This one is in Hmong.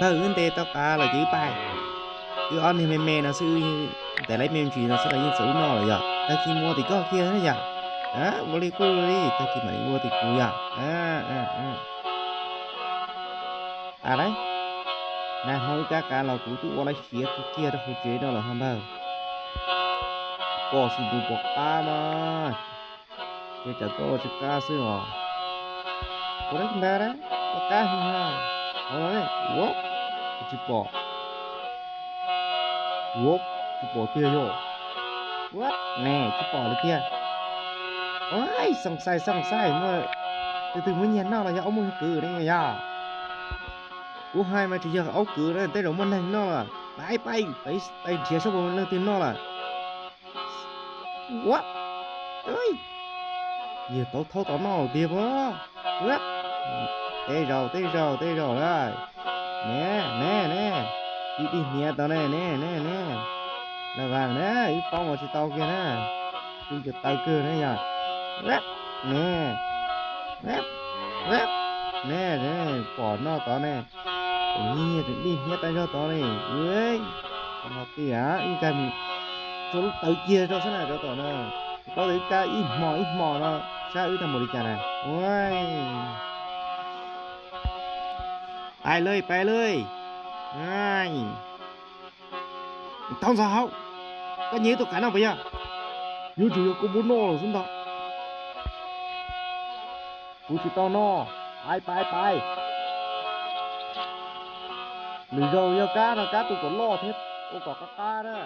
Npawg, wb ntes tau qav lawm ces wb pais. Wb ob niag me me no xwb, ntes lawv me ntsis no xwb los yeej txaus wb noj lawm yog. Tag kis mus ua tim koj kiag na yog. Ua li kuj ua li, tag kis mam li ua tim kuv yog. Pais lauj. Nag hmo wb kab qav los kuv twb ua lawv siav kiag rau hauv tsev no lawm ho npawg. Koj xwb tus pom qab mas, ces tsam koj ua tsis qab xwb os. Ua dab tsi ntawd, ua qab heev. Hauv no ne, ua, tsis pom. Ua, tsis pom tiag yog. Ua, ne, tsis pom lawm tiag. Ua, xoo xai xoo xai, muaj, tus twg muaj nyiaj noj los yog aub muaj nyiaj kwv ne yog. Kuv hais mas tsis yog aub kwv na, tej zaum muaj neeg noj lawm. Pais, pais, pais nrhiav saib puas muaj leej twg noj lawm. Ua, yawg tau thaub tom noj tiag puas. Tej zaum, tej zaum, tej zaum lawm. Ne, ne, ne, tij tij hniav tod ne, ne, ne, ne. Laj vaag na, ib paub mas tsis tau kiag na. Tub cov taw kawg na yog. Ne, ne, pom noj tod ne. Nyiaj nyiaj tseem dij hniab tag zog tod ne. Ua, tij a, wb nkag mus tso lub tawv kiag rau xwb na rau tom na. Tsis paub tias wb kab ib hmo ib hmo no sab wb tau mus li cas na. Ua, pais lauj, pais lauj. Thaub ntxov hauv, koj nyiag ib tug qav noj puas yog? Yuav tsum yog koj muab noj lawm xwb ntag. Kuv tsis tau noj. Pais, pais, pais. Lwm zaus yog kab no kab tus kom loj thiab ua kom qab qab na.